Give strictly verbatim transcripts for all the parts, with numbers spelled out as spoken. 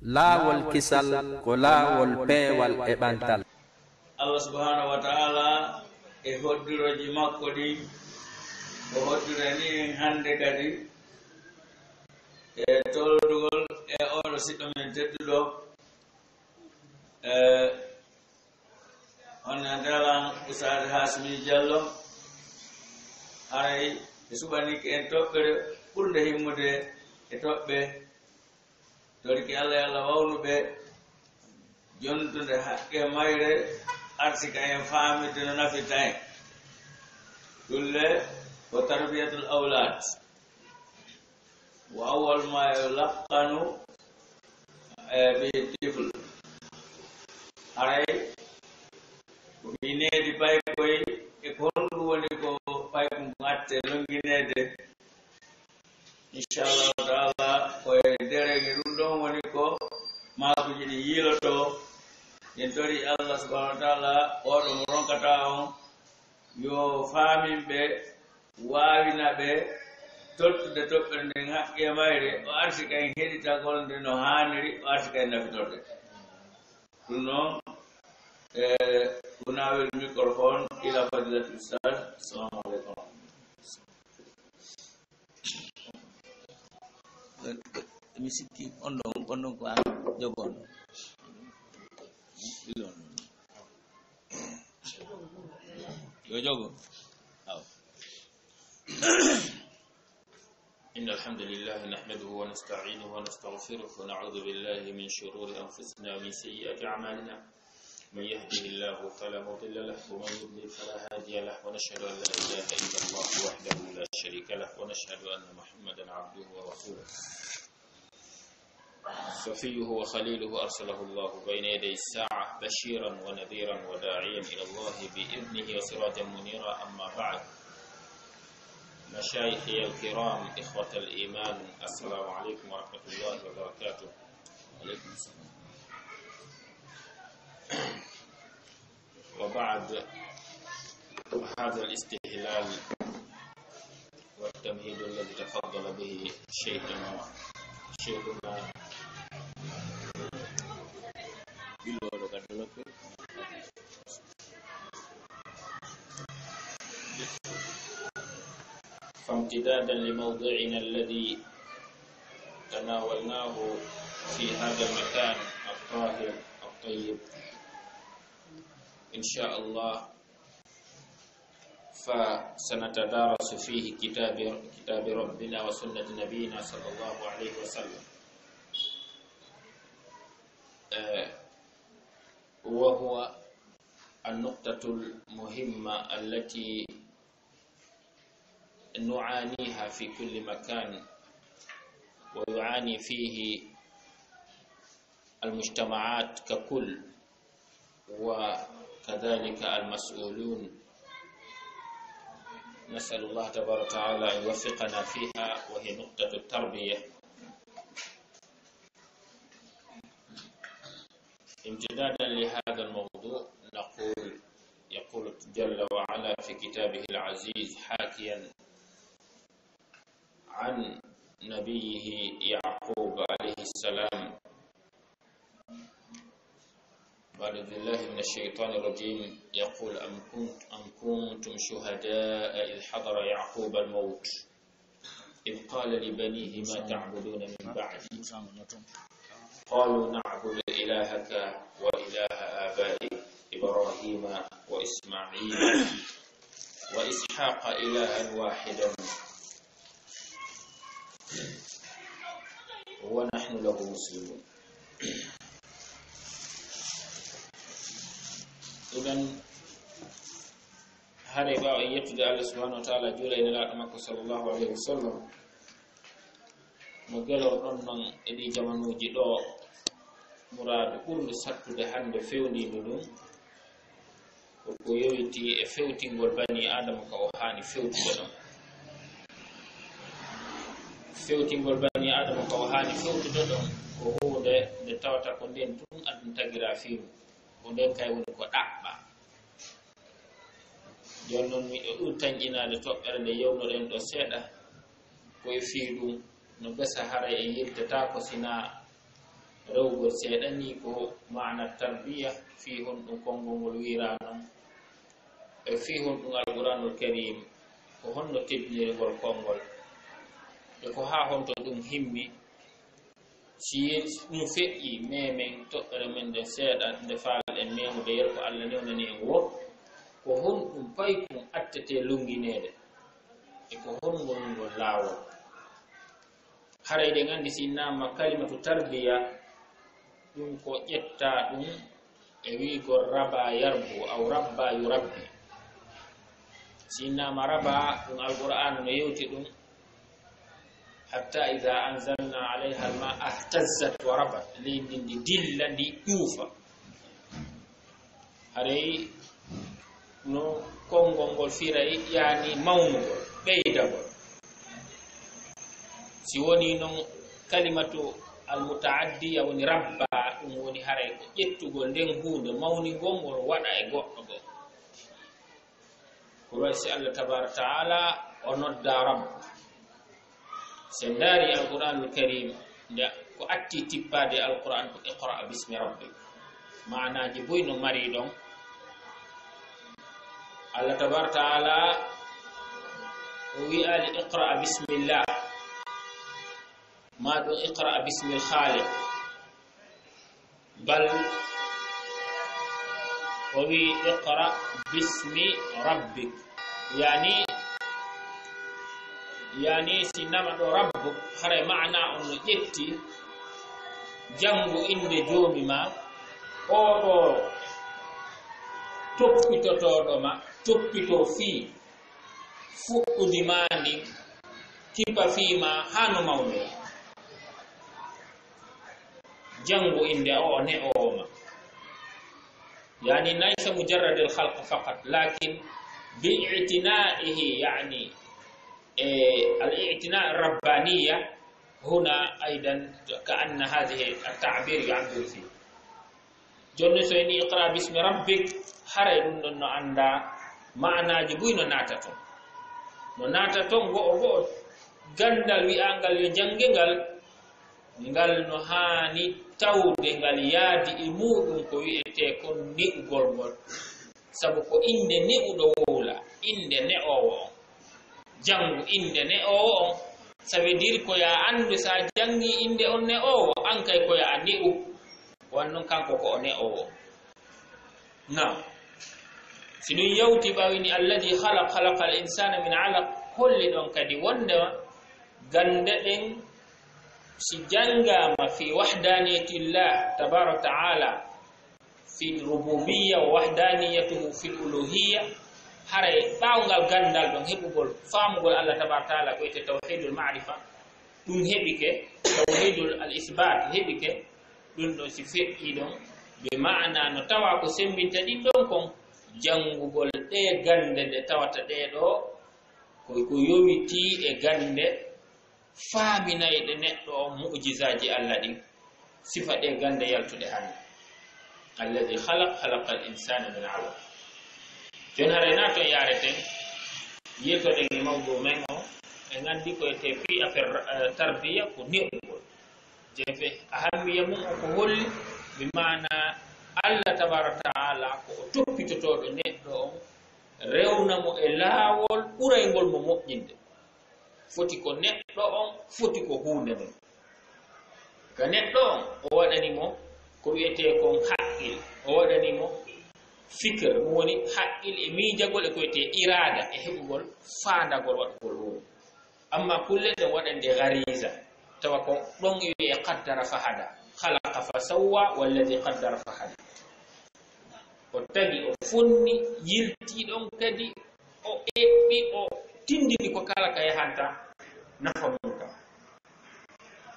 Laawol kisal ko laawol peewal e ɓantal. Allah subhanahu wa ta'ala e hoddirooji makko ɗin, o hoddirani en hannde kadi e tolnugol e oɗo siɗɗo men tedduɗo, e on ndelan Oustaz Hasmi Diallo, haray ɓe suɓanike en toɓɓere ɓurnde himmude e toɓɓe. Toriki Allah, yo Allah wawnu ɓe jontude haqqe mayre, arsika en faaminde no nafirta en. Ɗum le ko tarbiyatul awlad. Wa awwal ma yulaqqanu, eh, bihi tifl. Haray ko fii needi paykoy e ko honɗum woni ko paykun atte longineede. Inchallahu taala, ko e derege ɗum ɗon woni ko maakuji ɗi yiiloto. En tori Allah subhanahu wa taala, oɗo mo ronkata on, yo faamin ɓe, waawina ɓe tottude toɓɓere nden haqqe mayre, o arsika en heɗitagol nde no haaniri, o arsika en nafitorde. Ɗum noon, e unawel microphone ila fadilatul ustaz. Assalamu alaikum. Mi sikki on ɗon, on ɗon ko an jogo on ɗon. Yo jogo. Aw. إن الحمد لله نحمده ونستعينه ونستغفره ونعوذ بالله من شرور أنفسنا ومن سيئات أعمالنا. من يهده الله فلا مضل له ومن يضلل فلا هادي له، ونشهد أن لا إله إلا الله وحده لا شريك له، ونشهد أن محمدا عبده ورسوله. صفيه وخليله أرسله الله بين يدي الساعة بشيرا ونذيرا وداعيا إلى الله بإذنه وسراجا منيرا. أما بعد، مشايخي الكرام، إخوة الإيمان، السلام عليكم ورحمة الله وبركاته. وعليكم السلام. وبعد، وهذا الاستهلال والتمهيد الذي تفضل به شيخنا، شيخنا فامتدادا لموضوعنا الذي تناولناه في هذا المكان الطاهر الطيب، إن شاء الله، فسنتدارس فيه كتاب، كتاب ربنا وسنة نبينا صلى الله عليه وسلم. آه، وهو النقطة المهمة التي نعانيها في كل مكان، ويعاني فيه المجتمعات ككل، وكذلك المسؤولون. نسأل الله تبارك وتعالى أن يوفقنا فيها، وهي نقطة التربية. امتدادا لهذا الموضوع نقول، يقول جل وعلا في كتابه العزيز حاكيا عن نبيه يعقوب عليه السلام، بعد بالله من الشيطان الرجيم، يقول: أم كنت، أم كنتم شهداء إذ حضر يعقوب الموت إذ قال لبنيه ما تعبدون من بعدي؟ قالوا نعبد إلهك وإله آبائك إبراهيم وإسماعيل وإسحاق إلها واحدا ونحن له مسلمون. Idan, haray ɓaawo en yettude Allah subhanahu wa ta'ala, juula e Nelaaɗo makko sallallahu alayhi wa sallam, no gelorɗon non e ɗii jamanuuji ɗoo, muraadu ɓurndu sattude hannde fewndiindu ɗum, ko ko yowitii e fewtingol banii Aadama ka o haani fewtude ɗon. Fewtingol banii Aadama ka o haani fewtude ɗon ko huunde nde tawata ko nden tun aduna tagiraa fii mum, ko nden kay woni ko ɗaɓɓaa. Jooni non, mi e ɓuri tanƴinaade toɓɓere nde yewnoɗen ɗoo seeɗa, ko e fii ɗum, no gasa haray en yiltataako sinaa Rewgol seeɗa ni ko maana tarbiya, fii honɗum konngol ngol wiiraa non, e fii honɗum Alquraanul Kariim, ko honno teddinirgol konngol, e ko haa honto ɗum himmi. Si ɗum feƴƴi, meemen toɓɓere men nden seeɗa nde faal-ɗen meemude, yer ko Alla newnani en woo, ko honɗum paykun attetee lunngineede, e ko honngol ngol laawol? Haray ɗen anndi si innama kalimatu tarbiya, ɗum ko ƴettaa ɗum e wi'ugol raba yarbu, aw rabba yurabbi. Si innama raba, ɗum Alqur'aana no yewti ɗum, "Hatta idha anzalna alayha al-ma'a ihtazzat wa rabat." Leydi ndi dilla, ndi ƴuufa. Haray no konngol ngol firay, yaani mawnugol, ɓeydagol. Si woni non kalimatu al-mutaaddiya woni rabba, ɗum woni haray ko ƴettugol nden huunde mawningol ngol waɗa e goɗɗo goo. Ko wayi si Allah tabaaraka ta'ala o nodda Rabb. Si en ndaari Alqur'aanul Kariim, nde ko atti tippaade Alqur'aan ko "Iqra bismi rabbik." Maanaaji buy no mari ɗon. Allah tabaaraka ta'ala o wi'aali "Iqra bismillah." Maa ɗum "Iqra bismil khaliq." Bal o wi'i, "Iqra bismi rabbik." Yani, yani si nama ɗo rabbuk, haray maana on no ƴetti, janngu innde Joomi ma, oo ɗo toppitotooɗo ma, toppitoo fii fuɗɗudi ma ndin, kipa fii ma haa no mawni. Janngu innde o, o ne'oowo ma. Yani, laysa mujarrad al-khalq faqat, lakin bi i'tina'ihi, yani, eh, al-i'tina' rabbaniya huna aidan, ka anna hadhihi at-ta'bir yu'abbiru fi. Jonni so en "Iqra bismi rabbik", haray ɗum ɗon no annda maanaaji buy no naata ton. No naata ton go'o go'o, ganndal wi'aangal yo jannge ngal, ngal no haani tawde ngal yaadi e muuɗum ko wi'etee kon ne'ugol ngol. Sabu ko innde ne'uɗo wowla, innde ne'oowo on. Janngu innde ne'oowo on, ça veut dire ko yo a anndu, so a janngii innde on ne'oowo, an kay ko yo a ne'u. Wan non kanko ko o ne'oowo. Naam. Si ɗum yawti ɓawini, "Alladhi khalaq, khalaqal insana min alaq", holli ɗon kadi wonndema gannde ɗen si janngaama fi wahdaniyatillah tabaraka wa ta'ala, fi rububiyya wa wahdaniyatuhu fil uluhiyya, haray ɓaawo ngal ganndal ɗon, heɓugol, faamugol Allah tabaraka wa ta'ala ko wi'etee tawhidul ma'rifa, ɗum heɓike, tawhidul al isbat heɓike, ɗum ɗon si feƴƴii ɗon, bi maana no tawa ko semmbinta ɗin ɗon kon, janngugol ɗee gannde nde tawata ɗee ɗoo, ko, ko yowitii e gannde faaminayɗe neɗɗo on mu'jizaaji Allah ɗin, sifa ɗee gannde yaltuɗe hannde. "Alladhi khalaq, khalaqal insana min alaq." Jooni haray na ton yaareten, yiytoɗen e mawdu men o, en anndi ko wi'etee fii affaire, eh, tarbiya ko ne'ugol. Jeefe ahammiya mum o ko holli, bi maana Allah tabaraka wa ta'ala ko o toppitotooɗo neɗɗo on, rewna mo e laawol ɓurayngol mo moƴƴinde. Foti ko neɗɗo on, foti ko huunde nden. Ka neɗɗo on, o waɗani mo ko wi'etee kon haqqil, o waɗani mo fikr, ɗum woni haqqil e miijagol e ko wi'etee iraada e heɓugol faandagol waɗugol huunde. Amma kulle ɗen waɗande gariza, tawa ko ɗon wi'ee qaddara fahada, khalaqa fasawwa, walladhi qaddara fahada. O tagi, o fonni, yilti ɗon kadi, o eɓɓi, o tindini ko kala ka yahanta nafa mum ka.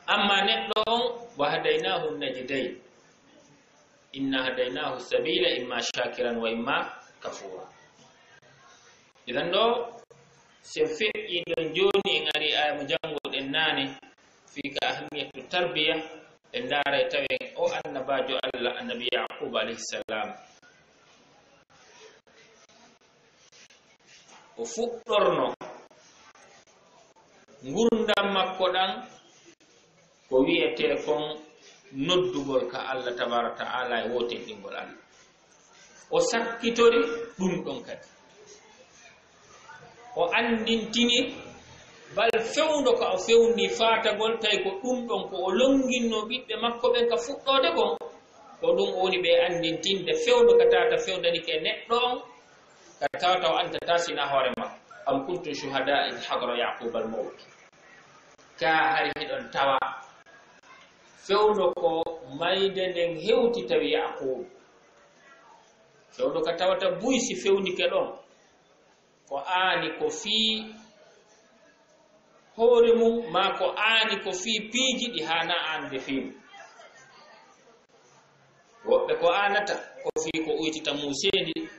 Amma neɗɗo on, wa hadaynahu najdayn, inna hadaynahu sabila imma shakiran wa imma kafura. Idan ɗo, si en feƴƴii ɗon jooni, en ari aya mo jannguɗen naane, fii ka ahamiyatu tarbiya, en ndaaray tawen o annabaajo Allah, annabi Yaqub alayhi salam, o fuɗɗorno ngurndan makko ɗan ko wi'etee kon noddugol ka Allah tabaaraka wa ta'ala e wootinɗingol Allah. O sakkitori ɗum ɗon kadi. O anndintini bal fewndo ka o fewndi faatagol, tawi ko ɗum ɗon ko o lonnginno ɓiɓɓe makko ɓen ka fuɗɗoode kon. Ko ɗum o woni ɓe anndintinde fewndo ka tawata fewndani ke neɗɗo on, ka tawata o anndata sina hoore makko. Am kuntum shuhada id hadara Yaquba al mawt. Ka hari hiɗon tawa fewndo ko mayde nden hewti tawi Yaquba. Fewndo ka tawata buy si fewndike ɗon, ko aani ko fii hoore mum, maa ko aani ko fii piiji ɗi haana aanude fii mum. Woɓɓe ko aanata ko fii ko uytita muuseendi,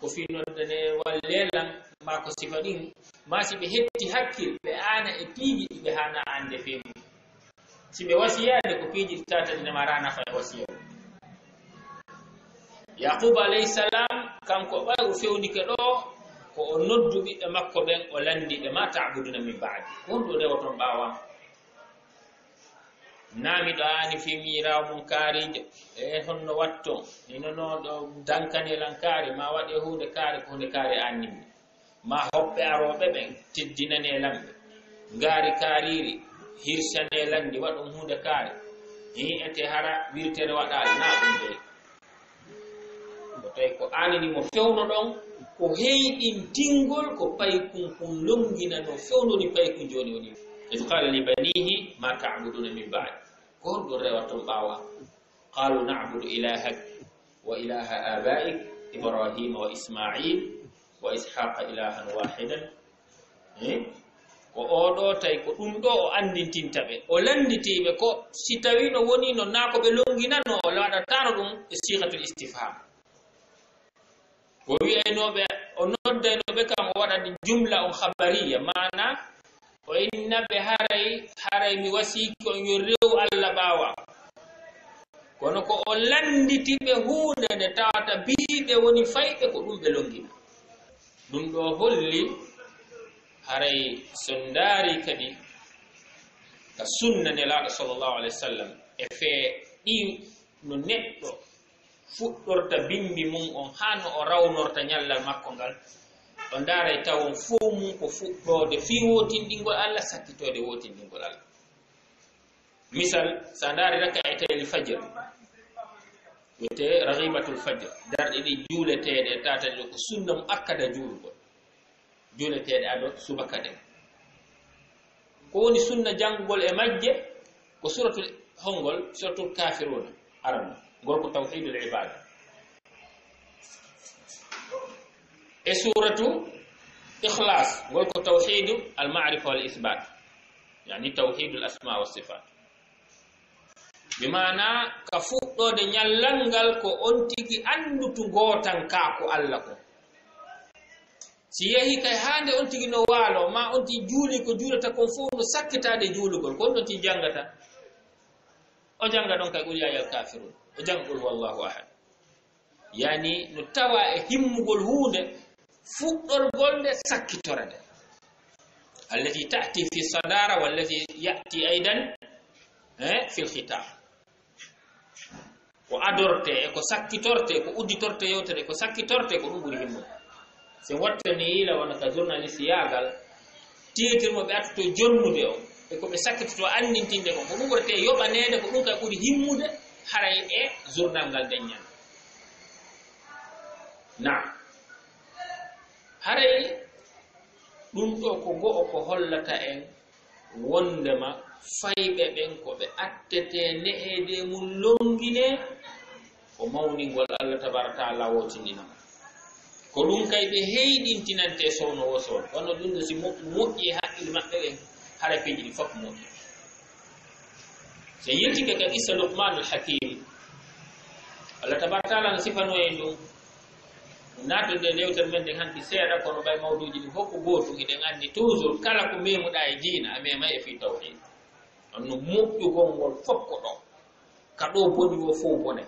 ko fii noddane walleelan, maa ko sifa ɗin, maa si ɓe hetti hakkil, ɓe aana e piiji ɗi ɓe haana aanude fii mum. Si ɓe wasiyaade ko piiji ɗi tata ɗi nama rana fa e wasiya. Yaquba alayhi salam, kanko ɓay o fewnike ɗo, ko o noddu ɓiɓɓe makko ɓen, o lanndi ɓe, "Ma ta'buduna min ba'di?" Ko honɗum rewoton ɓaawo am? Naa miɗo aani fii miiraawo mum kaariijo, e honno watton? Hino no ɗo dankane lan kaari, ma waɗe huunde kaari, ko huunde kaari aanni mi. Ma hoɓɓe arooɓe ɓen teddinane lan ɓe. Ngaari kaariiri, hirsane lan ndi, waɗon huunde kaari. Hii ete hara wirtere waɗaali, naa ɗum de. Ko tawi ko aanini mo fewndo ɗon, ko heyɗintingol ko paykun kun lonnginano fewndo ni paykun jooni woni. Iz qala li banihi ma ta'buduna min ba'di. Ko honɗum rewaton ɓaawo am? Qalu na'budu ilahak wa ilaha abaik Ibrahima wa Ismail wa Ishaqa ilahan wahidan. Eh? Ko oo ɗoo tawi ko ɗum ɗoo o anndintinta ɓe. O lannditii ɓe ko si tawii no wonii non naa ko ɓe lonnginanoo, o waɗataano ɗum e siigatul istifham. O wi'aynoo ɓe, o noddaynoo ɓe kan, o waɗani jumla on khabariya, maana o inna ɓe haray, haray mi wasiiki on yo rewu Alla ɓaawo am. Kono ko o lannditi ɓe huunde nde tawata biiɓe woni fayɓe ko ɗum ɓe lonngina. Ɗum ɗoo holli haray so ndaari kadi ka sunna Nelaaɗo sallallahu alayhi wa sallam e fee ɗi no neɗɗo fuɗɗorta bimbi mum on, haa no o rawnorta ñallal makko ngal, o ndaaray tawon fow mum ko fuɗɗoode fii wootinɗingol Alla, sakkitoode wootinɗingol Alla. Misal, so a ndaari raka'atayil fajr, wiyetee raghibatul fajr, darɗe ɗiɗi juuleteeɗe, tata ɗo ko sunna muakkada juulugol. Juuleteeɗe ado subaka ɗen. Ko woni sunna janngugol e majje? Ko suratul hongol, suratul kafiruna, aran, ngol ko tawhidul ibada. E suratu Ikhlas, ngol ko tawhidu al ma'rifa wal isbat, yani tawhidul asma wa sifat. Bi maana ka fuɗɗoode ñallal ngal ko on tigi anndutu gootankaaku Alla ko. Si yehi kay haa nde on tigi no waalo, ma on tigi juuli ko juulata kon fow no sakkitaade juulugol, kon ɗon tigi janngata. O jannga ɗon kay qul ya ayyuhal kafirun, o jannga qul huwallahu ahad. Yani no tawa e himmugol huunde, fuɗɗorgol nde, sakkitora nde. Allati ta'ti fi sadara wallati ya'ti aidan, eh, fil khitam. Ko adorte e ko sakkitorte, ko udditorte yewtere, ko sakkitorte, ko ɗum ɓuri himmude. So wattani yila wona ka journaliste yaagal, tiitir mo ɓe attoto jonnude o, e ko ɓe sakkitoto anndintinde ko, ko ɗum ɓurete yoɓaneede, ko ɗum kay ɓuri himmude, haray e journal ngal nden ñande. Naam. Haray ɗum ɗo ko go'o ko hollata en wondema fayɓe ɓen ko ɓe attetee ne'eede mum lonngine, ko mawningol Allah tabaaraka taala wootinɗinama. Ko ɗum kay ɓe heyɗintinante sowno wo sowno. Kono ɗum ɗo si mo-, moƴƴi e haqqille maɓɓe ɓen, hara piiji ɗi fof moƴƴi. So yiltike ka qissa Luqmanul Hakim, Allah tabaaraka taala no sifanoo en ɗum. Naatude e yewtere men nden hanki seeɗa, kono ɓay mawduuji ɗin fof ko gootum, hiɗen anndi toujours kala ko meemuɗaa e diina, a meemay e fii tawhiid. Ɗon no moƴƴugol ngol fof ko ɗon. Ka ɗo boni o fof bone.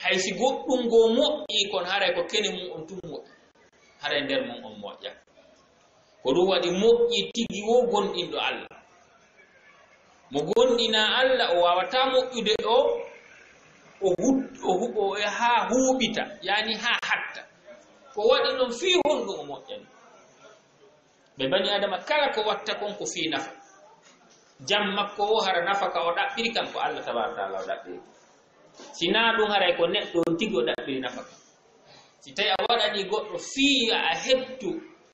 Hay si goɗɗum goo moƴƴi, kono haray ko kene mum on tun moƴƴi. Haray nder mum on moƴƴa. Ko ɗum waɗi moƴƴi tigi wo gonɗinɗo Allah. Mo gomɗinaa Alla, o waawataa moƴƴude o, o hut-, o hu-, o e haa huuɓita, yaani haa hatta. Ko waɗi noon fii honɗum o moƴƴani? Ɓe bani Aadama kala ko watta kon ko fii nafa. Jam makko o hara nafa ka o ɗaɓɓiri kan ko Alla tabaaraka taala o ɗaɓɓiri. Si naa ɗum haray ko neɗɗo on tigi o ɗaɓɓiri nafa kan. Si tawi a waɗani goɗɗo fii a hettu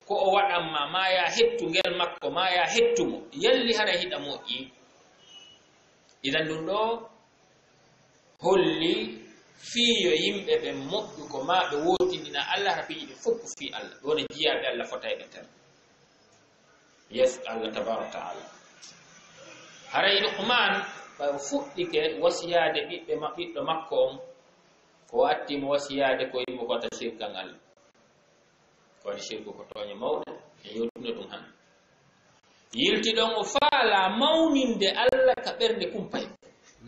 ko o waɗan ma, maa ya hettu ngel makko, maa ya hettu mo, yalli haray hiɗa moƴƴi? Idan ɗum ɗo holli fii yo yimɓe ɓen moƴƴu ko maa ɓe wootindina Alla, hara piiji ɗin fof ko fii Alla. Ɗum woni jiyaaɓe Alla fotayɓe tan. Yes, Alla tabaaraka taala. Haray Luqman, ɓay o fuɗɗike wasiyaade ɓiɓɓe ma-, ɓiɗɗo makko on, ko o atti mo wasiyaade ko yimmo ko wata sirkan Alla. Ko waɗi sirku ko tooñe mawɗe, e yewtuno ɗum han. Yilti ɗon o faala mawninde Alla ka ɓernde kumpay.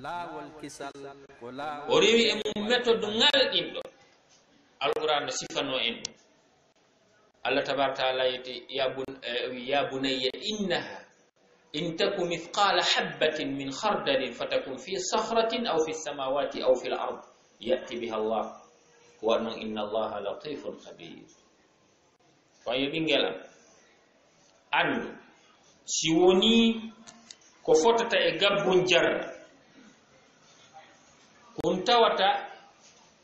Laawol kisal ko laawol. O rewi e mum méthode ngalɗinɗo. Alquran no sifanoo en ɗum. Allah tabaraka taala yeti, ya bun-, eh, wi, "Ya bunayya innaha in taku mithqala habbatin min khardalin fatakun fi sakhratin aw fi samawati aw fil ard ya'ti biha Allah." Ko waɗi non, "Inna Allaha latifun khabir." Ko yo ɓinngel am, anndu, si wonii ko fotata e gabbun jarra, kun tawata,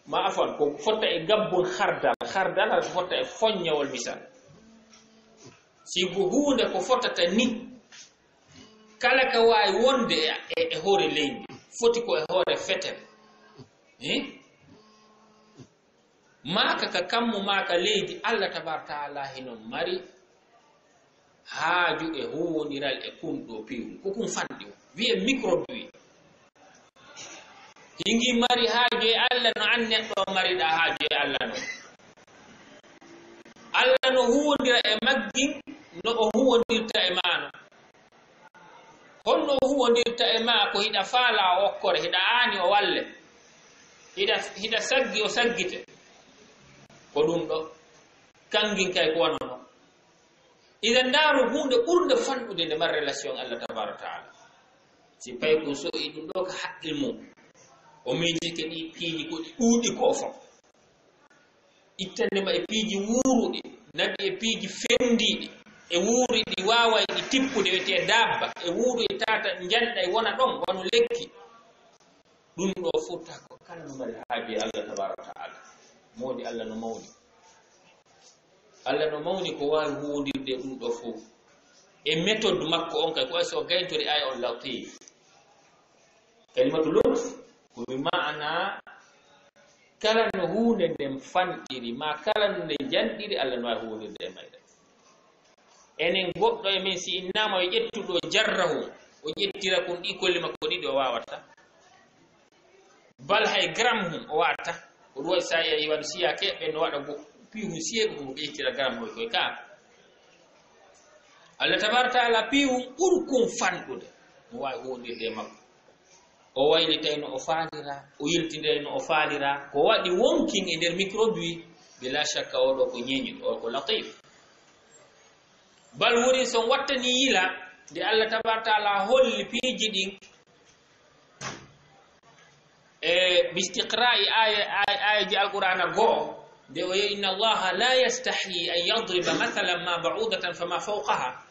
ma afwan, ko fotata e gabbun khardal, khardal hara ko fotata e foññawol misal. Si ko huunde ko fotata ni, kala ka waawi wonde e, e, e hoore leydi, foti ko e hoore fetel. Eh? Maaka ka kammu, maaka leydi, Allah tabaraka taala hino mari haaju e huwwondiral e kun ɗoo piiwun. Ko kun fanɗi on. Wi'e microbe wi. Hingi mari haaju e Allah no an neɗɗo mariɗaa haaju e Allah no. Allah no huwwondira e maggin no o huwwondirta e maa no. Honno o huwwondirta e maa? Ko hiɗa faala o okkore, hiɗa aani o walle, hiɗa, hiɗa saggi o saggite. Ko ɗum ɗo. Kangin kay ko wano non. Idan ndaaru huunde ɓurnde fanɗude nde mari relation Allah tabaraka taala. Si pay kun so'i ɗum ɗo ka haqqil mum, o miijike ɗi piiji ko ɗi ɗuuɗi ko fof. Ittande ma e piiji wuuruɗi, naɓi e piiji fenndiiɗi, e wuuri ɗi waaway ɗi tippude, wiyetee daabba, e wuuru e tata njanɗa e wona ɗon, wano lekki. Ɗum ɗo fof ta ko kala no mari haaju e Allah tabaraka taala. Mawni Allah no mawni. Allah no mawni ko waawi huwwondirde e ɗum ɗo fof. E méthode makko on kay, ko wayi so gaytori ay on latif. Kalimatu lutf, ko bi maana kala no huunde nden fanɗiri, ma kala no nde janɗiri, Allah no waawi huwwondirde e mayre. Enen goɗɗo e men si innaama yo ƴettu ɗo jarrahu, o ƴettira kun ɗi kolli makko ɗiɗi o waawata. Bal hay gram hum o watta. Ko ɗum waɗi sa yehi wano siyaake ɓe no waɗa go piihun siyeeɓe ko ɓe ƴettira gram hoy koy ka. Allah tabaraka taala piihun ɓurkun fanɗude. No waawi huwwondirde e makko. O waylitay no o faalira, o yiltindiray no o faalira. Ko waɗi wonkin e nder microbe wi, bila shakka oɗo ko ñeeñuɗo, o ko latif. Bal wurin son wattani yila, nde Allah tabaraka taala holli piiji ɗin, e bistiqra'i aya, aya, ayaji Alqur'ana go'o, nde o yehi, "Inna Allaha la yastahyi an yadriba mathalan ma ba'udatan fama fawqaha."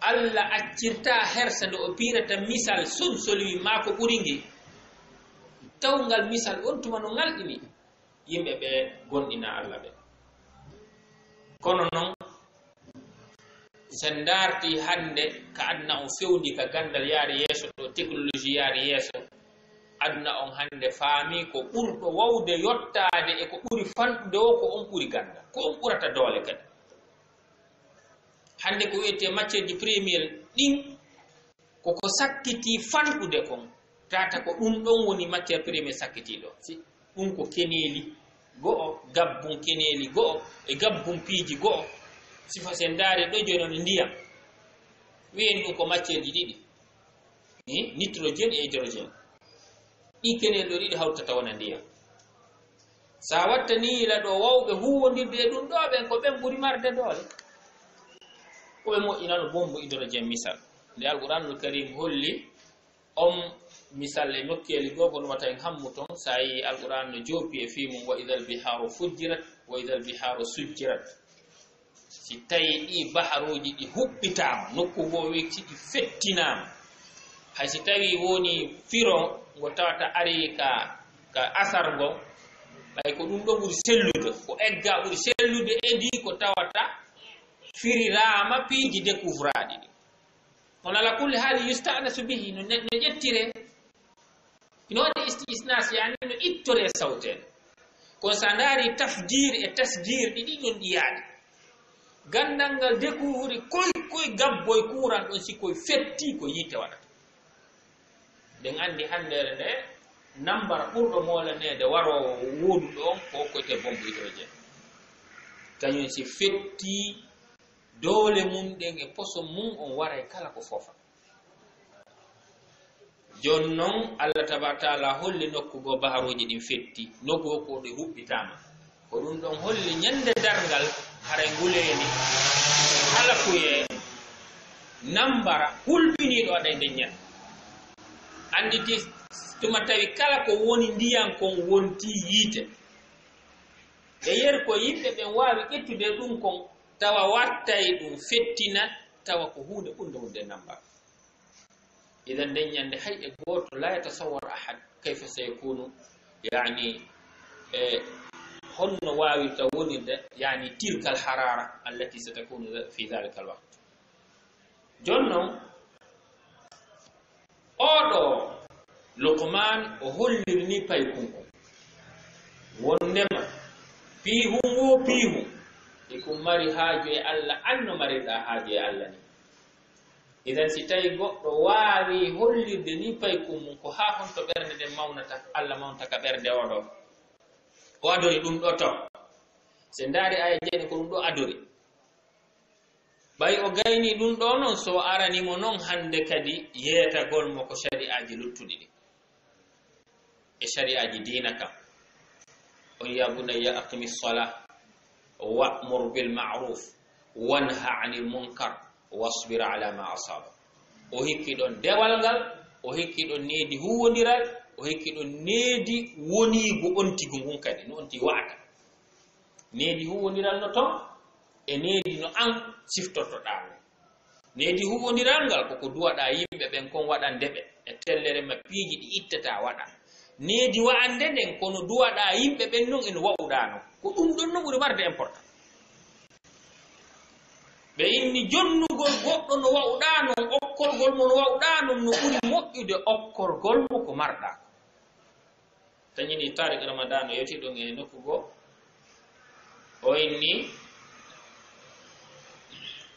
Allah accirta hersa nde o piirata misal solsolwi maa ko ɓuri ngi, taw ngal misal on tuma no ngalɗini yimɓe ɓe gomɗinaa Allah ɓe. Kono non, si en ndaarti hannde ka aduna on fewndi, ka ganndal yaari yeeso, ɗo technologie yaari yeeso, aduna on hannde faami ko ɓurɗo wawde yottaade e ko ɓuri fanɗude o, ko on ɓuri ganndal, ko on ɓurata doole kadi. Hannde ko wiyetee matière ji première ɗin, ko ko sakkitii fanɗude kon, tata ko ɗum ɗon woni matière première sakkitii ɗo. Si ɗum ko keneeli go'o, gabbun keneeli go'o, e gabbun piiji go'o, sifa si en ndaari ɗo jooni no ndiyam. Wiyen ɗum ko matière ji ɗiɗi, eh, nitrogène e hydrogène. Ɗi keneeli ɗo ɗiɗi hawtata wona ndiyam. Sa wattani yila ɗo wawɓe huwwondirde e ɗum ɗo, ɓen ko ɓen ɓuri marde doole. Ko ɓe moƴƴinano bombu hydrogène misal. Nde Alquraanul Kariim holli on misal e nokkeeli goo, kono wata en hammu ton, so a yii Alquraan no joopi e fii mum, "Wa idal bihaaru fujjirat, wa idal bihaaru sujjirat." Si tawii ɗii baharuuji ɗi huɓɓitaama, nokku goo wii si ɗi fettinaama, hay si tawii wonii firo ngo tawata arii ka, ka asar ngon, ɓay ko ɗum ɗoo ɓuri sellude, ko egga ɓuri sellude e ndii ko tawata firiraama piiji découvraaɗi ɗi. Kono ala kulli haali yusta'nasu bihi, no ne-, no ƴettire, ino waɗi istisnas, yani no ittore sawteede. Kono so a ndaari tafjir e tasjir ɗi ɗiɗon ɗi yaadi. Ganndal ngal découvri koy, koy gabboy kuuran ɗon si koy fetti ko yiite waɗata. Ɗen anndi hanndeere nde nambara ɓurɗo moolaneede waroowo wooduɗo on ko okkoyte bombe hydrogène. Kañum si fetti doole mum ɗen e poson mum on waray kala ko foofa. Jon non, Allah tabaaraka taala holli nokku goo baharuuji ɗin fetti, nokku goo ko ɗi huɓɓitaama. Ko ɗum ɗon holli ñande darngal, haray nguleeni halakuyee nambara hulɓiniiɗo aɗay nden ñande. Annditi tuma tawi kala ko woni ndiyan kon wonti yiite. E yer ko yimɓe ɓen waawi ƴettude ɗum kon, tawa wattay ɗum fettina, tawa ko huunde ɓurnde wonde nambara. Idan nden ñande hay e gooto la yatasawwar ahad kayfa sayakunu, yani, e, honno waawirta wonirde, yani, tilkal harara allati satakunu fi dhalika alwaqt. Jon non, oɗo Luqman o holliri ni paykun on. Wondema, piihun wo piihun, e kun mari haaju e Allah, an no marirɗa haaju e Allah ni. Idan si tawi goɗɗo waawi hollirde ni paykun mum, ko haa honto ɓernde nden mawnata, Allah mawnta ka ɓernde oɗo. O adori ɗum ɗo to. Se ndaari aya jeyɗe ko ɗum ɗo adori. Ɓay o gayni ɗum ɗo non, so o arani mo non hande kadi yeetagol mo ko shari'aaji luttuɗi ɗi. E shari'aaji diina kam. On ya bunayya aqimi salah, wa'mur bil ma'ruf, wanha anil munkar, wasbir ala ma asaba. O hikki ɗon dewal ngal, o hikki ɗon needi huwwondiral, o hikki ɗon needi woniigu on tigu ngun kadi, no on ti wa'ata. Needi huwwondiral no ton, e needi no an siftortoɗaa non. Needi huwwondiral ngal ko ko duwaɗaa yimɓe ɓen kon waɗande ɓe, e tellere ma piiji ɗi ittataa waɗa. Needi wa'ande nden ko no duwaɗaa yimɓe ɓen non e no wa'uɗaa non. Ko ɗum ɗon no ɓuri marde important. Ɓe inni jonnugol goɗɗo no wa'uɗaa non, okkorgol mo no wa'uɗaa non, no ɓuri moƴƴude okkorgol mo ko marɗaa. Tañini Tariq Ramadan o yewti ɗum e nokku goo. O inni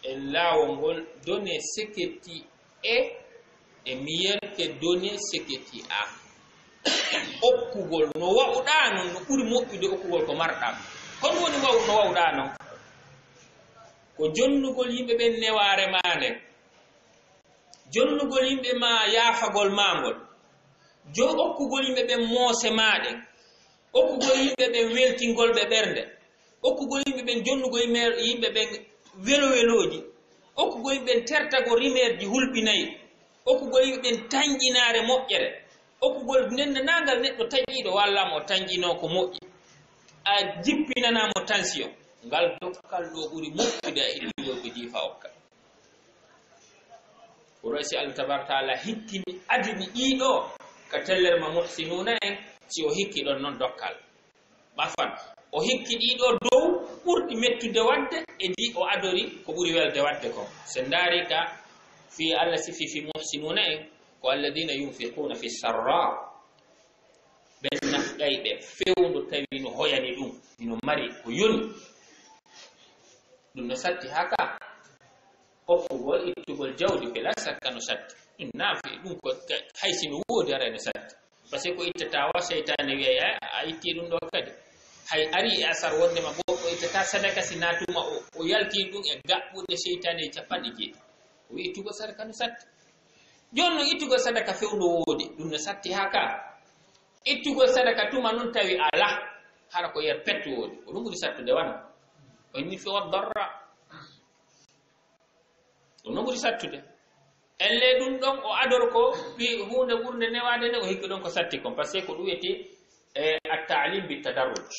e laawol ngol données seketi e, e miyel ke données seketi a. Okkugol no wa'uɗaa non no ɓuri moƴƴude okkugol ko marɗaa. Kon woni wa'u-, no wa'uɗaa non. Ko jonnugol yimɓe ɓen newaare maa nden. Jonnugol yimɓe maa yaafagol maa ngol. Jo-, okkugol yimɓe ɓen moose maa ɗen. Okkugol yimɓe ɓen weltingol ɓe ɓernde. Okkugol yimɓe ɓen jonnugol yimɓe, yimɓe ɓen welo-welooji. Okkugol yimɓe ɓen tertagol rimeerji hulɓinayi. Okkugol yimɓe ɓen tanƴinaare moƴƴere. Okkugol nennanangal neɗɗo taƴiiɗo walla mo tanƴinoo ko moƴƴi. A jippinanaa mo tension. Ngal dokkal ɗo ɓuri moƴƴude a ittugol ko jiifa okka. Ko ɗo si Allah tabaaraka taala hikkini adini ɗiɗo ka tellere ma muhsinuuna en, si o hikki ɗon non dokkal. Bafan, o hikki ɗiɗo dow ɓurɗi mettude waɗde e ndi o adori ko ɓuri welde waɗde kon. Se ndaari ka fii Allah sifi fii muhsinuuna en, ko alladina yunfiquna fi sarra. Ɓen nafqay ɓe fewndo tawi no hoyani ɗum, hino mari ko yoni. Ɗum no satti haa ka okkugol, ittugol jawdi, bila sakka no satti. Ɗum naafi, ɗum ko ka-, hay si no woodi, aray no satti. Parce que ko ittata wa, seytaane wi'ay, "A, a itti ɗum ɗo kadi." Hay ari e asar wondema goɗɗo ittata sadaka si naatuma o, o yalti ɗum e gaɓɓude seytaane e capanɗe jeeɗiɗi. O wi'i ittugol sadaka no satti. Jooni no ittugol sadaka fewndo woodi, ɗum no satti haa ka. Ittugol sadaka tuma nun tawi alaa, hara ko yer pettu woodi. Ko ɗum ɓuri sattude wana. O inni fi wa darra. Ɗum no ɓuri sattude. Ellee ɗum ɗon o ador ko ɓi huunde ɓurnde newaade nde, o hikki ɗon ko satti kon, parce que ko ɗum wiyetee, e, at-ta'lim bit tadarruj.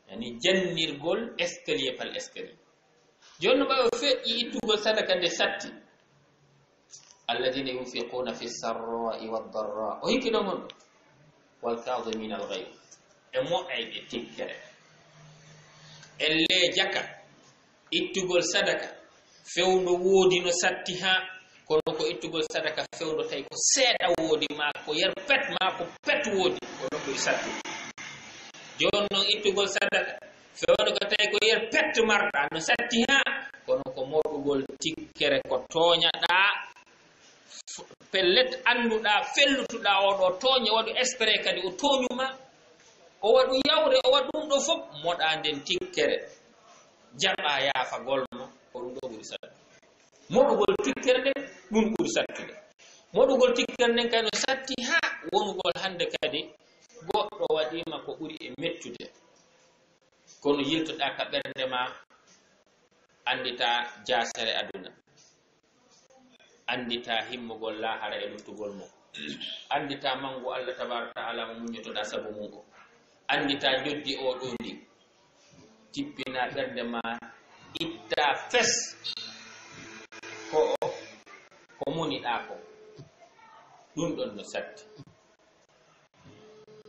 Yani jannirgol escalier par escalier. Jooni no ɓay o feƴƴi ittugol sadaka nde satti. Alladhina yunfiquna fi sarra'i wad darra. O hikki ɗon on. Wal kadhimina al ghayz. E mo'ayɓe tikkere. Ellee jaka. Ittugol sadaka fewndo woodi no satti haa, kono ko ittugol sadaka fewndo tawi ko seeɗa woodi, maa ko yer pet, maa ko pet woodi, kono ko satti. Jooni noon ittugol sadaka fewndo ko tawi ko yer pet marɗa no satti haa, kono ko moɗugol tikkere ko tooñaɗaa, pellet annduɗaa, fellutuɗaa oo ɗoo tooñe, waɗu espéré kadi o tooñu ma, o waɗu yawre, o waɗu ɗum ɗoo fof, moɗa nden tikkere, jaɓa yaafagol mo, ko ɗum ɗoo ɓuri sattude. Moɗugol tikkere nden, ɗum ɓuri sattude. Moɗugol tikkere nden kay no satti haa wonugol hannde kadi goɗɗo waɗii ma ko ɓuri e mettude. Kono yiltoɗaa ka ɓernde ma, annditaa jaasere aduna. Annditaa himmugol laahara e luttugol mo. Annditaa manngu Allah tabaaraka ta'ala mo muññotoɗaa sabu mum o. Annditaa njoddi oo ɗoo ndi. Tippinaa ɓernde ma, ittaa fes ko o, ko moniɗaa ko. Ɗum ɗon no satti.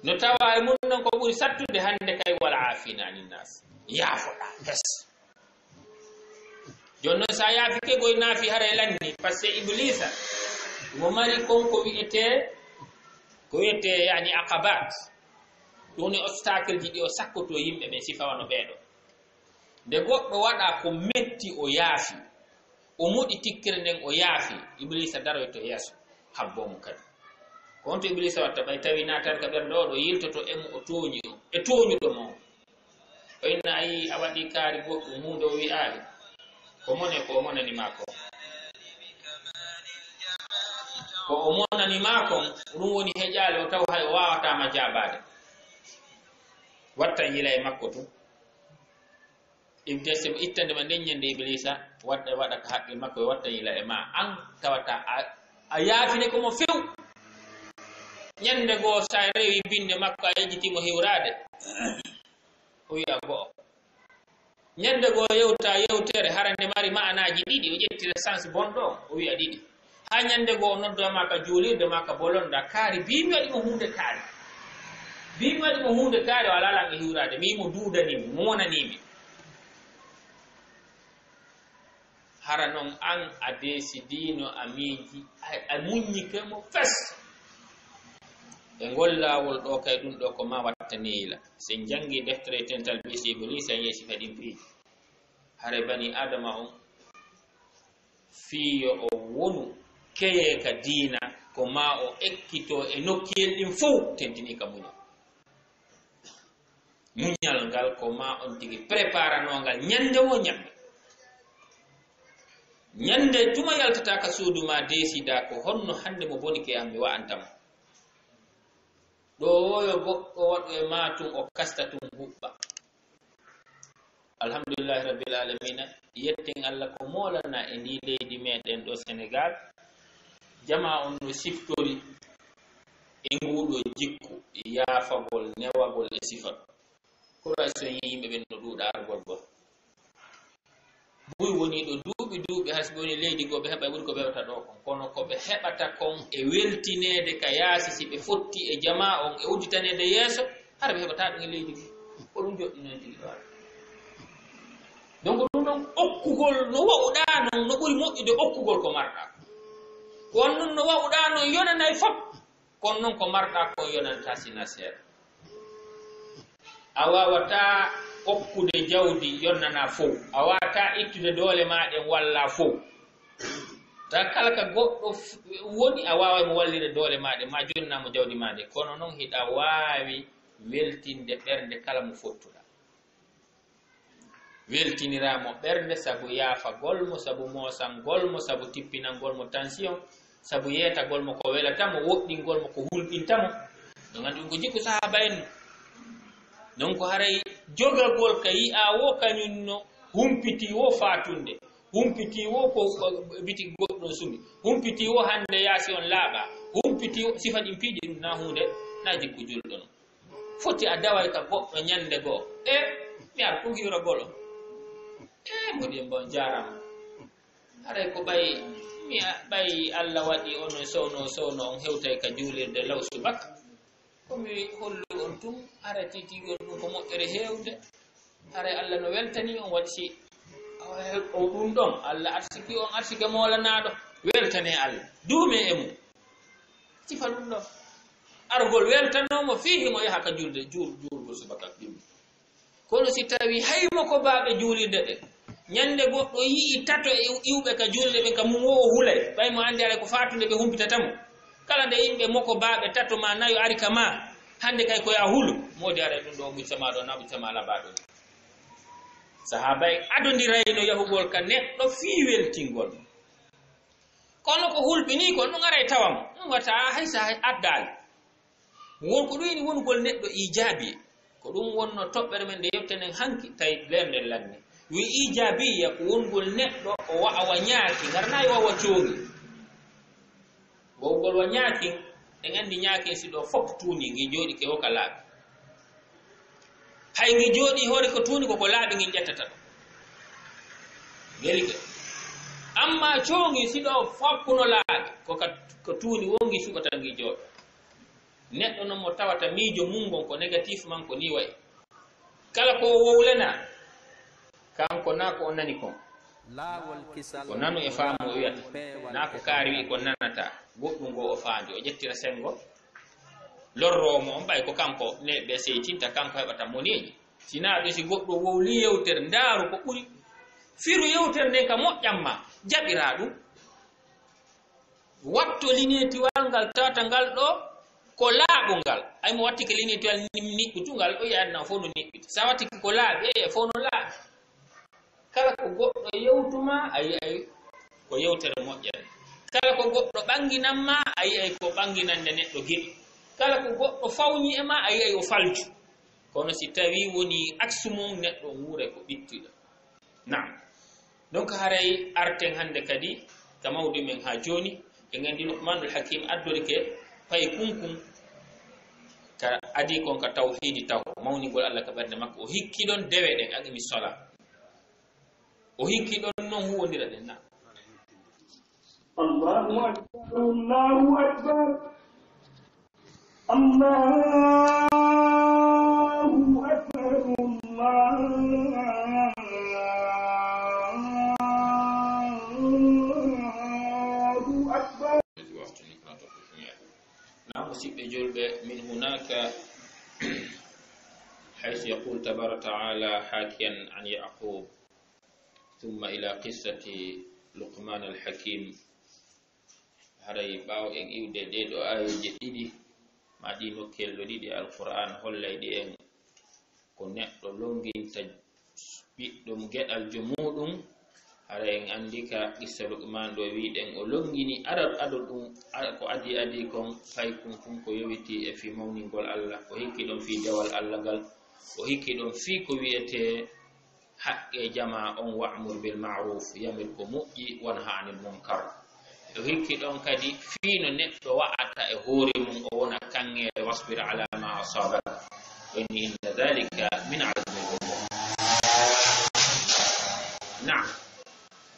No tawa e mum noon ko ɓuri sattude hannde kay, wal aafina anin naas. Yaafoɗaa fes. Jooni noon, so a yaafike, goy naafi haray lanni, parce que Ibliisa mo mari kon ko wiyetee, ko wiyetee, yani, aqabaat. Ɗum woni obstacle ji ɗi o sakkotoo yimɓe ɓen, sifa wano ɓee ɗoo. Nde goɗɗo waɗa ko metti, o yaafi, o moɗi tikkere nden, o yaafi, Ibliisa daroyto yeeso, habboo mo kadi. Ko honto Ibliisa watta ɓay tawi naataani ka ɓernde o ɗoo, yiltoto e mo, o tooñi o, e tooñuɗo mo? O inna a yii a waɗi kaari goɗɗum, huunde o wi'aali. Ko mone ko o monani maa kon. Ko o monani maa kon, ɗum woni heƴaali o taw hay o waawataa ma jaabaade. Watta yila e makko tun. Ibn Taymiya ittande ma nden ñande Ibliisa, waɗa, waɗa ka haqqil makko, watta yila e ma. An tawata a, a yaafine ko mo few. Ñande goo sa rewi binde makko, a yejjiti mo hiwraade. O wi'a go'o. Ñande goo yewta yewtere, hara nde mari ma'anaaji ɗiɗi, o ƴettira sens bonɗo, o wi'a ɗiɗi. Haa ñande goo o nodda ma ka juulirde ma ka bolonda, kaari, bii mi waɗi mo huunde kaari. Bii mi waɗi mo huunde kaari, o alaa lan e hiwraade, mi mo duudani mi, mo wonani mi. Hara non an a deesidiino, a miiji, a, a muññike mo fes. E ngol laawol ɗoo kay, ɗum ɗoo ko ma wattani yila. Si en janngi deftere Tental Bisi Ibliisa, en yeesi kadi piiji. Hare bani Aadama on, fii yo o wonu keye ka diina, ko ma o ekkitoo e nokkuyel ɗin fow, tentinii ka muñal. Muñal ngal ko ma on tigi préparanoo ngal ñande woo ñande. Ñande tuma yaltata ka suudu ma, deesida ko honno hande mo boni ke am mi wa'anta mo. Ɗoo woo yo goɗɗo waɗu e ma tun, o kasta tun huɓɓa. Alhamdulillahi Rabbil Alamina, yetten Allah ko moolana e ndii leydi meɗen ɗoo Senegal. Jamaa on no siftori e nguu ɗoo jikku, yaafagol, newagol e sifa. Kura so yii yimɓe ɓen no ɗuuɗa argol goo. Buy woni ɗo duuɓi, duuɓi, hay so ɓe woni leydi goo, ɓe heɓa ɓuri ko ɓe heɓata ɗoo kon. Kono ko ɓe heɓata kon e weltineede ka yaasi, si ɓe fotti e jamaa on e udditaneede yeeso, hara ɓe heɓataa ɗum e leydi goo. Ko ɗum joɗɗi noon tigi ɗo ara. Donc ɗum ɗon okkugol no wa'uɗaa non, no ɓuri moƴƴude okkugol ko marɗaa. Ko on non no wa'uɗaa non yonanay fop. Kono non ko marɗaa kon yonantaa sina seeɗa. A waawataa okkude jawdi yonnanaa fow. A waawataa ittude doole maa ɗen wallaa fow. Ta kala ka goɗɗo f-, woni, a waaway mo wallire doole maa ɗen, maa jonnaa mo jawdi maa ndin. Kono non hiɗa waawi weltinde ɓernde kala mo fottuɗaa. Weltiniraa mo ɓernde sabu yaafagol mo, sabu moosangol mo, sabu tippinangol mo tension, sabu yeetagol mo ko welata mo, woɗɗingol mo ko hulɓinta mo. Ɗum anndi ɗum ko jikku sahaaba en. Non ko haray jogagol ka yi'aa woo kañum no humpiti woo faatunde. Humpiti wo ko, ko biti goɗɗo sumi. Humpiti wo hande yaasi on laaɓa. Humpiti wo sifa ɗin piiji ɗum na huunde, na jikku julɗo non. Foti a daway ka goɗɗo ñande goo. E, mi ar ko hiwra golo. E, mboɗi en bon jaarama. Haray ko ɓay, mi a-, ɓay Allah waɗi on e sowno, sowno on hewtay ka juulirde law subaka. Ko mi hollu on tun, hara tigi on ɗum ko moƴƴere heewde. Haray Allah no weltani on waɗi si o ɗum ɗon. Allah arsiki on arsike moolanaaɗo. Weltane Allah. Duume e mum. Sifa ɗum ɗon. Argol weltanoomo fii himo yaha ka julde, juul-, juulgol subaka ɗum. Kono si tawi hay mo ko baaɓe juulirde ɓe, ñande goɗɗo yi'i tato e iw-, iwɓe ka juulirde ɓe, ka mum wo o hulay, ɓay mo anndi alay ko faatunde ɓe humpitata mo. Kala nde yimɓe mo ko baaɓe tato ma nayo ari ka ma, hande kay ko ya hulu, moodi aray ɗum ɗo mujtama ɗo, na mujtama labaaɗo. Sahaaba en adondirayno yahugol ka neɗɗo fii weltingol mo. Kono ko hulɓinii kon, ɗum aray tawa mo. Ɗum wata hay sa hay addaali. Won ko ɗum woni wonugol neɗɗo iijaabi. Ko ɗum wonno toɓɓere men nde yewtenen hanki, tawi nder nden lanni. Wi iijaabiya ko wonugol neɗɗo o wa-, wa ñaaki, ngarnaayi wa, wa coongi. Wowgol wa ñaaki, en anndi ñaaki si ɗo fof tuuni, ngi jooɗi ke o ka laaɓi. Hay ngi jooɗi hoore ko tuuni, ko ko laaɓi ngi ƴettata ɗo. Weli ke. Amma coongi si ɗo fof kuno laaɓi, ko ka, ko tuuni wo ngi suɓata ngi jooɗo. Neɗɗo non mo tawata miijo mum ngon ko négatif man ko ni wayi. Kala ko o wowlana, kanko na ko o nani kon. Laawol kisal ko nanu e faamu o wiyata, na ko kaari wi ko nanata, goɗɗum ngo o faandi, o ƴettira senngo, lorroo mo on ɓay ko kanko ne ɓe seytinta, kanko heɓata moneeji. Sinaa ɓe si goɗɗo wowli yewtere, ndaaru ko ɓuri. Firu yewtere nden ka moƴƴan ma, jaɓiraa ɗum. Watto linetiwal ngal tawata ngal ɗo ko laaɓungal. Ay mo watti ke linetiwal ni-, niɓɓutungal, o yi'an na fof no niɓɓiti. Sa watti ke ko laaɓi, e fof no laaɓi. Kala ko goɗɗo yewtuma, a yi'ay ko yewtere moƴƴere. Kala ko goɗɗo ɓanginan ma, a yi'ay ko ɓanginande neɗɗo geɗi. Kala ko goɗɗo fawñi e ma, a yi'ay o falju. Kono si tawi woni aksu mum, neɗɗo wuure ko ɓittuɗo. Naam. Donc, haray arten hannde kadi ka mawdu men haa jooni, en anndi Luqmanul Hakim addorike pay kunkun ka adi kon ka tawhiidi taw, mawningol Allah ka ɓernde makko. O hikki ɗon dewe ɗen, aqimi sola. O hikki ɗon non huwondira ɗen na. Allahu akbar, Allahu akbar. الله أكبر، الله أكبر. Naam, musidɓe julɓe, من هناك حيث يقول تبارك وتعالى حاكيا عن يعقوب، ثم إلى قصة لقمان الحكيم. Haray ɓaawo en iwde ɗee ɗoo aayeeje ɗiɗi, maa ɗii nokkeele ɗiɗi, Alqur'aan hollay ɗi en ko neɗɗo lonnginta ɓiɗɗo geɗaljo muuɗum. Haray en anndi ka qissa Luqmaan ɗo wi'ɗen o lonngini ado, ado ɗum, a-, ko adii adii kon, paykun kun ko yowitii e fii mawningol Allah, o hikki ɗon fii dewal Allah ngal, o hikki ɗon fii ko wi'etee haqqe jamaa on, wa'mur bil ma'ruf, yamir ko moƴƴi, wanha anil munkar. O hikki ɗon kadi fii no neɗɗo wa'ata e hoore mum, o wona kaŋŋeere, wasbir ala ma asabak, wa inna dhalika min azmil umur. Naam.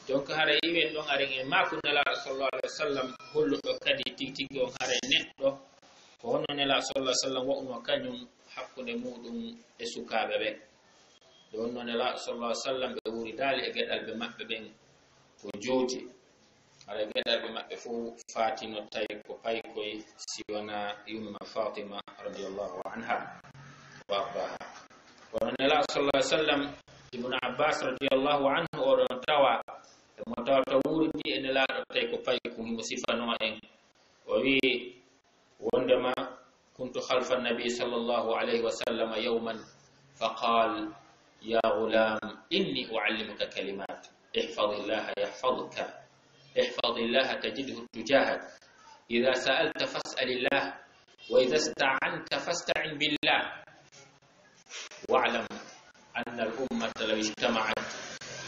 Donc, haray iwen ɗon, aren e maaku Nelaaɗo sallallahu alaihi wasallam, holluɗo kadi tigi tigi on haray neɗɗo, ko hono Nelaaɗo sallallahu alaihi wasallam wa'uno kañum hakkunde muuɗum e sukaaɓe ɓen. Nde wonnoo Nelaaɗo sallallahu alaihi wasallam ɓe wuuridaali e geɗalɓe maɓɓe ɓen ko jooti. Haray geɗalɓe maɓɓe fof faatino tawi ko paykoy si wonaa yumma Fatima radiyallahu anha wa ardaha. Kono Nelaaɗo sallallahu alaihi wasallam, Ibnu Abbas radiyallahu anhu, oɗon tawa, e mo tawata wuuridi e Nelaaɗo tawi ko paykun, himo sifanoo en. O wi'i, wondema, كنت خلف النبي صلى الله عليه وسلم يوما فقال: يا غلام، إني أعلمك كلمات، احفظ الله يحفظك، احفظ الله تجده تجاهك، إذا سألت فاسأل الله، وإذا استعنت فاستعن بالله، واعلم أن الأمة لو اجتمعت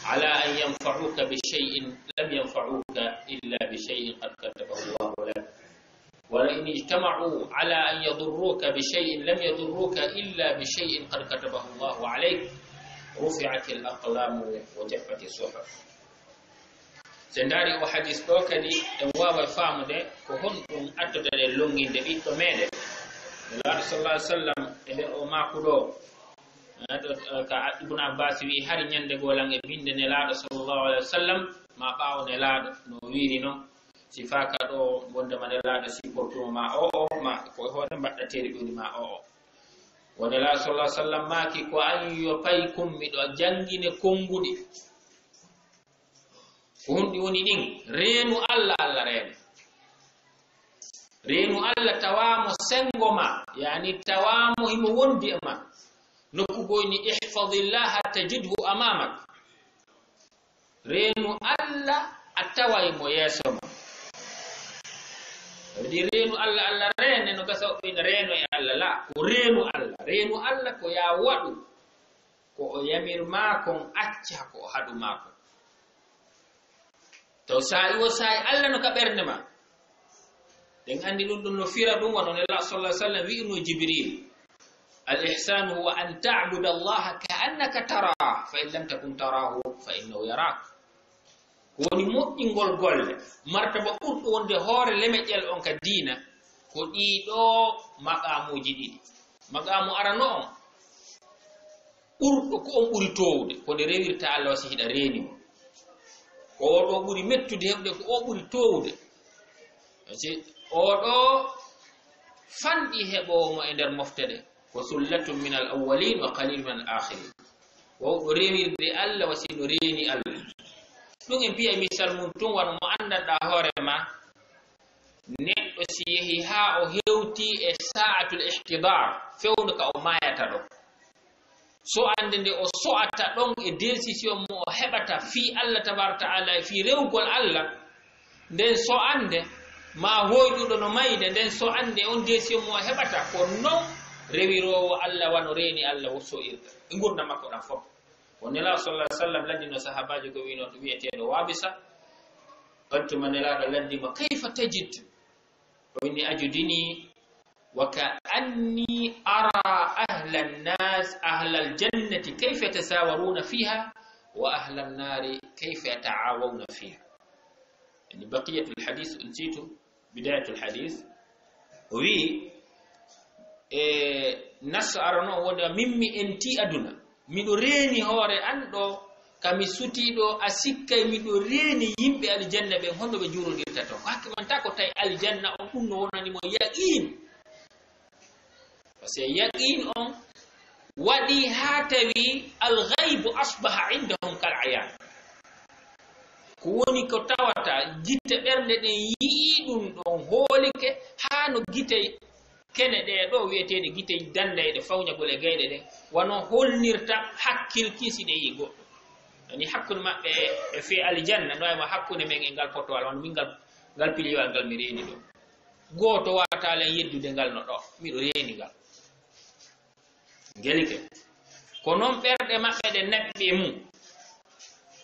على أن ينفعوك بشيء لم ينفعوك إلا بشيء قد كتبه الله لك. ولئن اجتمعوا على أن يضروك بشيء لم يضروك إلا بشيء قد كتبه الله عليك. رفعت الأقلام وجفت الصحف. So en ndaari o hadis ɗo kadi, en waaway faamude ko honɗum addotoo ɗen lonnginde ɓiɗɗo meɗen. Nelaaɗo sallallahu alaihi wasallam e nder o maaku ɗo, eh, ɗo, eh, ka Ibn Abbas wi'i, hari ñande goo lan e binde Nelaaɗo sallallahu alaihi wasallam, ma ɓaawo Nelaaɗo no wiiri non, sifaaka ɗo wondema Nelaaɗo sifortuma ma o o, ma ko e hoore mbaɗɗa teeri ɗuɗi ma o o. Wo Nelaaɗo sallallahu alaihi wasallam maaki, ko an yo pay kun miɗo janngine konnguɗi. Ko honɗi woni ɗin? Reenu Allah, Allah reene. Reenu Allah tawaamo senngo ma, yaani tawaamo himo wondi e ma. Nokku goo ni, ihfazillaha tajidhu amamak. Reenu Allah, a taway mo yeeso ma. Kadi reenu Allah, Allah reene, no gasa o ina reeno e Allah, la, ko reenu Allah. Reenu Allah ko yaa waɗu ko o yamir maa kon, acca ko o haɗu maa kon. Taw saa'i wo saa'i Allah no ka ɓernde ma. Ɗen anndi ɗum, ɗum no fira ɗum, wano Nelaaɗo sallallahu alaihi wasallam wi'uno Jibril, "Al ihsanu huwa an ta'buda Allaha ka annaka tarah, fa in lam takun tarahu, fa innahu yarak." Ko woni moƴƴingol golle, martaba ɓurɗo wonde hoore lemeƴƴel on ka diina, ko ɗii ɗoo maqaamuuji ɗiɗi. Maqaamu arano on, ɓurɗo ko on ɓuri toowude, ko nde rewirta Allah wa si hiɗa reeni mo. Ko o ɗoo ɓuri mettude heɓude, ko o ɓuri toowude. Parce que o ɗoo fanɗi heɓoowo mo e nder mofte ɗe, ko sullatun min al awwalin wa qalil min al akhirin. Wawɗo rewirde Allah wa si no reeni Allah. Ɗum en piya misal mum tun wano mo anndanɗaa hoore ma. Neɗɗo si yehi haa o hewti e sa'atul ihtidar, fewndo ka o maayata ɗon. So'ande nde o so'ata ɗon e décision mo o heɓata fii Allah tabaraka ta'ala e fii rewugol Allah, nden so'ande ma hoyɗuɗo no mayde, nden so'ande on décision mo o heɓata, ko non rewiroowo Allah wano reeni Allah wo so'irta e ngurndan makko ɗan fof. Ko Nelaaɗo sallallahu alaihi wasallam lanndino sahaabaajo ko wi'unoo ɗum wi'eteeɗo Waabisa, on tuma Nelaaɗo lanndi mo, "Kayfa tajid?" O inni, "Ajiduni wa ka'anni ara ahlan nas, ahlal jannati kayfa yatasawaruna fiha wa ahlan nari kayfa yataawawna fiha." Yani baqiyatul hadith unsitu, bidayatul hadith. O wi'i, e nas arano wonde min mi enti aduna. Miɗo reeni hoore an ɗo, ka mi sutii ɗo, a sikkay miɗo reeni yimɓe aljanna ɓen, honno ɓe juurondirta ton? Ko hakke man, ta ko tawi aljanna on, ɗum no wonani mo yaqiin. Parce que yaqiin on waɗi haa tawi al-ghaybu asbaha indahum kal ayan. Ko woni ko tawata gite ɓernde ɗen yi'ii ɗum ɗon, hoolike, haa no gite kene ɗee ɗoo wi'eteeɗe gite dandayɗe fawñagol e gayɗe ɗen, wano holnirta hakkil kin si ɗe yi'i goɗɗo. Ani hakkunde maɓɓe e, e fee aljanna, no ay mo hakkunde men e ngal potowal, wano min ngal, ngal piliyowal ngal mi reeni ɗoo. Gooto waawataa lan yeddude ngal no ɗoo, miɗo reeni ngal. Ngelike. Ko non ɓerɗe maɓɓe ɗe naɓi e mum.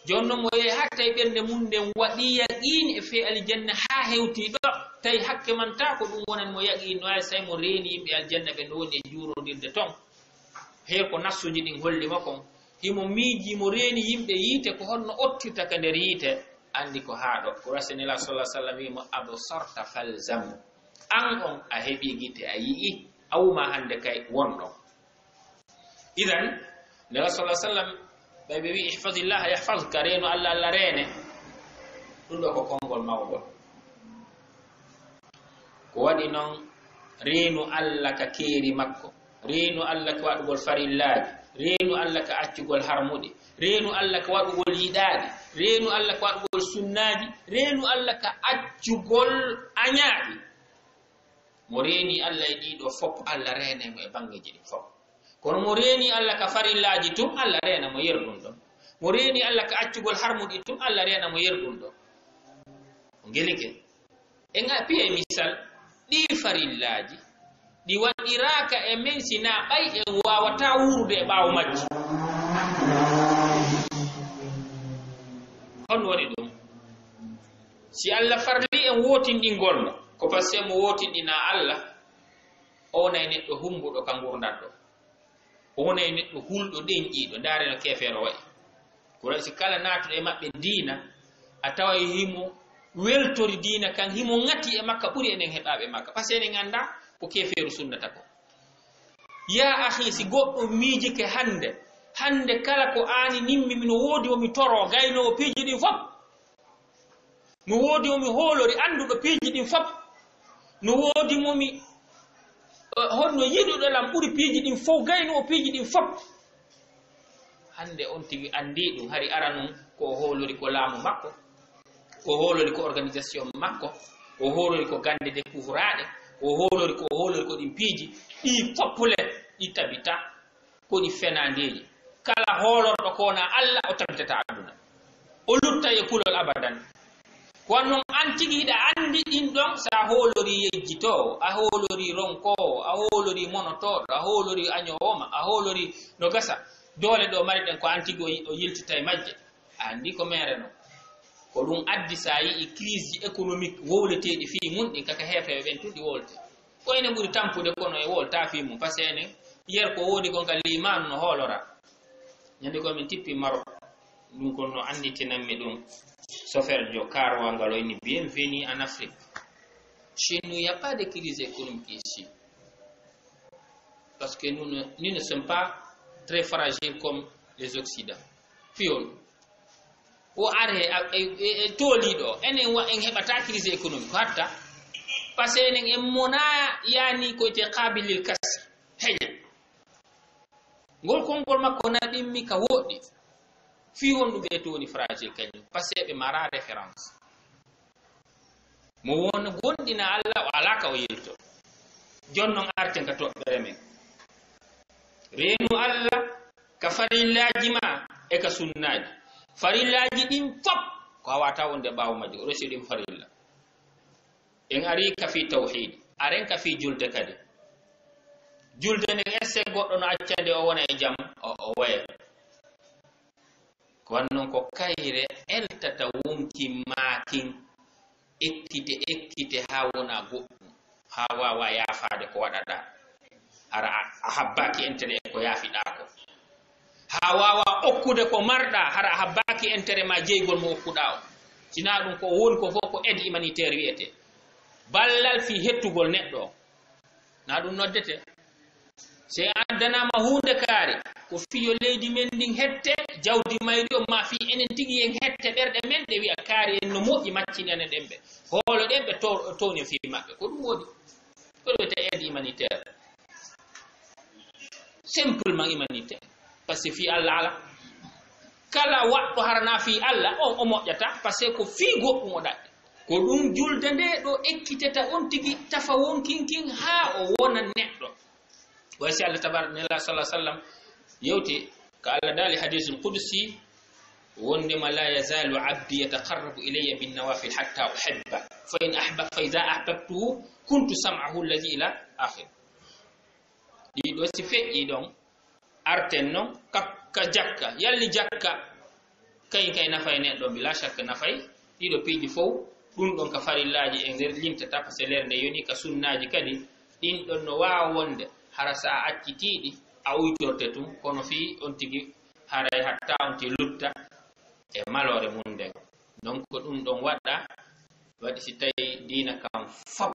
Jooni non mo yehi haa tawi ɓernde mum nden waɗi yaqiini e fee aljanna haa hewti ɗo, tawi hakke man taa ko ɗum wonani mo yaqiini, no ay say mo reeni yimɓe aljanna ɓe no woni e juurondirde ton. Hee ko nassuuji ɗin holli mo kon. Himo miiji mo reeni yimɓe yiite, ko honno ottirta ka nder yiite? Anndi ko haa ɗo. Ko Rasulullah sallallahu alaihi wasallam wi'i mo, "Absarta falzam." An on a heɓi gite, a yi'i, a wuma hannde kay won ɗon. Idan, Nelaaɗo sallallahu alaihi wasallam, ɓay ɓe wi'i, "Ihfazillah yahfazka", reenu Allah, Allah reene. Ɗum ɗo ko konngol mawngol. Ko waɗi non, reenu Allah ka keeri makko, reenu Allah ka waɗugol farillaaji, reenu Allah ka accugol harmuɗi, reenu Allah ka waɗugol yiɗaaɗi, reenu Allah ka waɗugol sunnaaji, reenu Allah ka accugol añaaɗi. Mo reeni Allah e ɗii ɗoo fof, Allah reenay mo e banngeeji ɗin fof. Kono mo reeni Allah ka farillaaji tun, Allah reena mo yer ɗum ɗon. Mo reeni Allah ka accugol harmuɗi tun, Allah reena mo yer ɗum ɗon. Ngelike. En a piye misal, ɗii farillaaji, ɗi waɗiraaka e men si naa ɓay en waawataa wuurude e ɓaawo majji. Honɗum woni ɗum? Si Allah farli en wootinɗingol mo, ko parce que mo wootinɗinaa Allah, o wonay neɗɗo hummbuɗo ka ngurndan ɗo. O wonay neɗɗo hulɗo, ɗenƴiiɗo. Ndaare no keefeero wa'i. Ko waɗi si kala naatuɗo e maɓɓe diina, a taway himo weltori diina kan, himo ŋati e makka ɓuri enen heɓaaɓe makka. Parce que enen anndaa ko keefeeru sunnata ko. Yaa akhi, si goɗɗo miijike hannde, hannde kala ko aani nimmi, mino woodi wo mi toroo gaynoowo piiji ɗin fof. No woodi wo mi hoolori annduɗo piiji ɗin fof. No woodi mo mi, eh, honno yiɗuɗo lam ɓuri piiji ɗin fof, gaynoowo piiji ɗin fof. Hannde on tigi anndi ɗum, hari aranun ko o hoolori ko laamu makko, ko o hoolori ko organisation makko, ko o hoolori ko gannde ɗe kuhuraaɗe, ko o hoolori ko, o hoolori ko ɗin piiji, ɗi foppule, ɗi tabita, ko ɗi fenaandeeji. Kala hoolorɗo ko wonaa Allah, o tabitata aduna. O lutta e kulol abadan. Kono noon, an tigi hiɗa anndi ɗin ɗon, so a hoolori yejjitoowo, a hoolori ronkoowo, a hoolori monotooɗo, a hoolori añoowo ma, a hoolori no gasa, doole ɗo mari ɗen ko an tigi o yi-, o yiltita e majje. A anndi ko mere non. Ko ɗum addi so a yi'i crise économique wowleteeɗi fii mun ɗin, kaka heerta e ɓen tun ɗi wowlete. Ko enen ɓuri tampude kono e wowlata fii mun, parce que enen yer ko woodi kon ka liimaanu no hoolora. Ñande ko min tippi Maroc, ɗum kon no annditinan mi ɗum. Chauffeur jo car wa ngal o inni, "Bienvenue en Afrique. Chez nous, il n'y a pas de crise économique ici. Parce que nous ne, nous ne sommes pas très fragiles comme les Occidents." Fii on. O are a, e, e, e tooliiɗo. Enen wa, en heɓata crise économique. Ko hatta. Parce que enen en mona yani ko ete qabilil kas. Heƴa. Ngol konngol makko na ɗimmi ka woɗɗi. Fii honɗum ɓe toni fragile kañum? Parce que ɓe mara référence. Mo won gondina Allah, o alaa ka o yilto. Jon non arten ka toɓɓere men. Reenu Allah ka farillaaji ma e ka sunnaaji. Farillaaji ɗin fop ko a wata wonde ɓaawo majji, o resi ɗin farilla. En ari ka fii tawhiid, aren ka fii julde kadi. Julde nden, esse goɗɗo no accande o wona e jam, o, o waya. Ko wan non ko kayre eltata wonkin maakin, ekkite, ekkite haa wona goɗɗum, haa waawa yaafaade ko waɗaɗaa. Hara a, a habbaaki entere e ko yaafiɗaa ko. Haa waawa okkude ko marɗaa, hara a habbaaki entere ma jeygol mo okkuɗaa o. Sinaa ɗum ko woni ko fof ko aide humanitaire wiyetee. Ballal fii hettugol neɗɗo o. Na ɗum noddetee. Si en addanaama huunde kaari, ko fii yo leydi men ndin hette, jawdi mayri o, ma fii enen tigi en hette ɓerɗe men, ɗe wi'a kaari en no moƴƴi, maccinen e ɗen ɓe. Hoolo ɗen ɓe to-, towne fii maɓɓe. Ko ɗum woni. Ko ɗum wiyetee aide humanitaire. Simplement humanitaire. Parce que fii Allah alaa. Kala waɗɗo hara na fii Allah, on o moƴƴata, parce que ko fii goɗɗum o ɗaɓɓi. Ko ɗum julde nde ɗo ekkitata on tigi tafa wonkinkin haa o wona neɗɗo. Way si Allah tabaaraka, Nelaaɗo sallallaahu alayhi wa sallam yewti ka Allah daali hadiisul qudsi, wonde ma, "La yazaalu abdi yataqarrabu ilayya bin nawaafil hatta uhibba. Fa in ahba-, fa iza ahbabtuhu kuntu sam'ahu allazi ila akhir." Ɗiɗo si feƴƴi ɗon, arten non ka, ka jakka. Yalli jakka kay, kay nafay neɗɗo? Bila shakka nafay. Ɗiɗo piiji fow, ɗum ɗon ka farillaaji e nder lintata, parce que lernde yoni ka sunnaaji kadi. Ɗin ɗon no waawa wonde hara sa a accitiiɗi, a uytorte tun, kono fii on tigi haray hatta on ti lutta e maloore mun nden. Donc ko ɗum ɗon waɗa, waɗi si tawi diina kan fop